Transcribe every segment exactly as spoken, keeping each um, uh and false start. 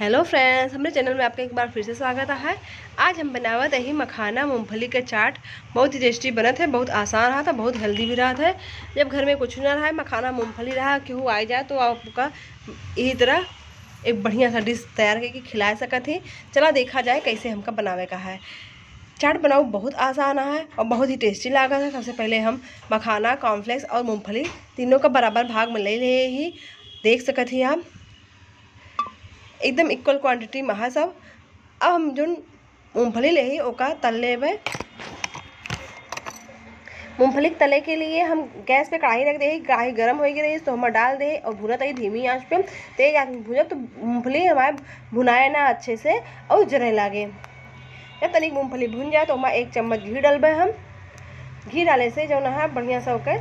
Hello friends, हमरे channel में आपका एक बार फिर से स्वागत है। आज हम बनावत ही मखाना मूंगफली के चाट। बहुत ही tasty बनत है, बहुत आसान रहत है, बहुत healthy भी रहत है। जब घर में कुछ ना रहे, मखाना मूंगफली रहा, केहू आ जाए तो आपका यही तरह एक बढ़िया सा dish तैयार करके खिला सकत ही। चला देखा जाए कैसे हमका बनावे का है। चाट बनाऊ बहुत आसान है और बहुत ही tasty लागत है। सबसे पहले हम मखाना, cornflakes और मूंगफली तीनों का बराबर भाग में ले ले ही, देख सकत ही आप। एकदम equal quantity में है सब। अब हम जोन मूंगफली लेही ओका तल लेबे। मूंगफली के तले के लिए हम गैस पे कढ़ाई रख देही, कढ़ाई गरम होई के रही तो हम डाल दे और भूनत रही धीमी आंच पे। तेज आंच में भूनब तो मूंगफली हमारे भुनाए ना अच्छे से और जरे लागे। जब तनिक मूंगफली भुन जाए तो ओमा एक चम्मच घी डलबे हम। घी डाले से जौन है बढ़िया से ओके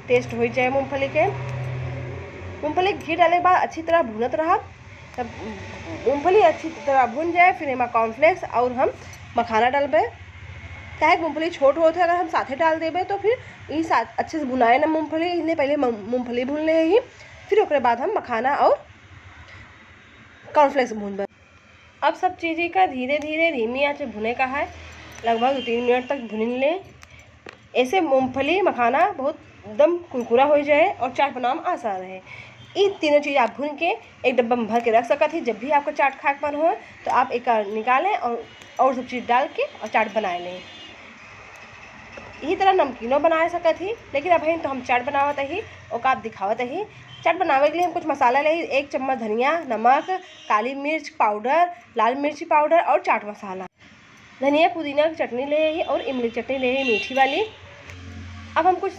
taste हो जाए मूंगफली के। मूंगफली के घी डाले के बाद अच्छी तरह भूनत रहब। तब मूंगफली अच्छी तरह भुन जाए, फिर एमा cornflakes और हम मखाना डालबे। काहे कि मूंगफली छोट होत है, अगर हम साथे डाल देबे तो फिर ई साथ अच्छे से भुनाए ना मूंगफली, इसलिए पहले मूं-, मूंगफली भून ले ही, फिर ओकरे बाद हम मखाना और cornflakes भूनबे। अब सब चीज़ का धीरे धीरे धीमी आंच पे भुने का है, लगभग दो तीन मिनट तक भून ले। ऐसे मूंगफली मखाना बहुत एकदम कुरकुरा हो जाए और चाट बनावे में आसान है। ई तीनों चीज़ आप भून के एक डब्बा में भर के रख सकत ही। जब भी आपका चाट खाए के मन हो तो आप एक निकालें और, और सब चीज़ डाल के और चाट बनाए लें। यही तरह नमकीनो बनाए सकत ही, लेकिन अबहिन तो हम चाट बनावत ही, ओका आप दिखावत ही। चाट बनावे के लिए हम कुछ मसाला ले, एक चम्मच धनिया, नमक, काली मिर्च पाउडर, लाल मिर्ची पाउडर और चाट मसाला। धनिया पुदीना की चटनी ले ही और इमली की चटनी ले ही मीठी वाली। अब हम कुछ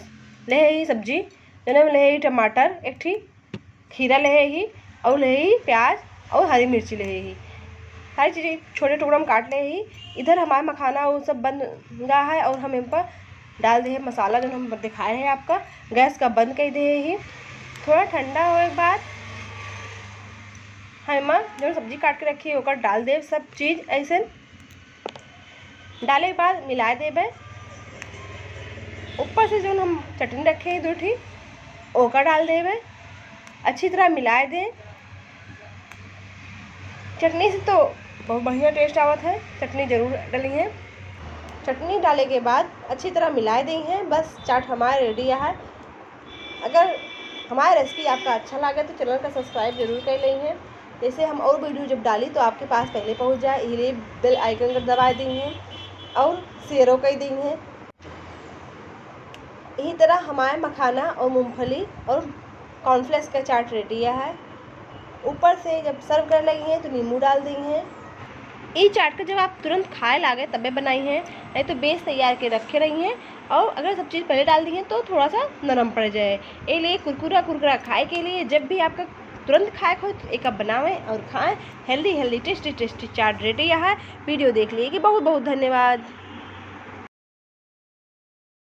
ले ही सब्जी, जौन हम ले ही टमाटर एक ठी, खीरा ले ही और ले ही प्याज और हरी मिर्ची ले ही। सारी चीज़ें छोटे टुकड़ा में काट ले ही। इधर हमारा मखाना वो सब बन गा है और हम इन पर डाल दे हैं मसाला जो हम दिखाए हैं आपका। गैस का बंद कर दे ही। थोड़ा ठंडा होए के बाद हम जो सब्जी काट के रखी है ओकर डाल दे सब चीज़ ऐसे। डाले के बाद मिलाए देबे। ऊपर से जौन हम चटनी रखे हैं दो ठी, ओका डाल देबे। अच्छी तरह मिलाए दें। चटनी से तो बहुत बढ़िया taste आवत है, चटनी जरूर डली है। चटनी डाले के बाद अच्छी तरह मिलाए दी हैं। बस चाट हमारे ready है। अगर हमारा recipe आपका अच्छा लगे तो channel का subscribe जरूर कर लें हैं, जैसे हम और video जब डाली तो आपके पास पहले पहुंच जाए। यही लिए bell icon कर दबा दी हैं और share कर दी हैं। यही तरह हमारे मखाना और मूंगफली और cornflakes का चाट ready है। ऊपर से जब serve कर लगी हैं तो नींबू डाल दी हैं। ई चाट के जब आप तुरंत खाए लागे तबे बनाई हैं, नहीं तो base तैयार के रखे रही हैं। और अगर सब चीज़ पहले डाल दी हैं तो थोड़ा सा नरम पड़ जाए। ए लिए कुरकुरा कुरकुरा खाए के लिए जब भी आपका तुरंत खाए को हो तो एक कप बनावें और खाएं। Healthy healthy tasty tasty चाट ready है। Video देख लिए कि बहुत बहुत धन्यवाद।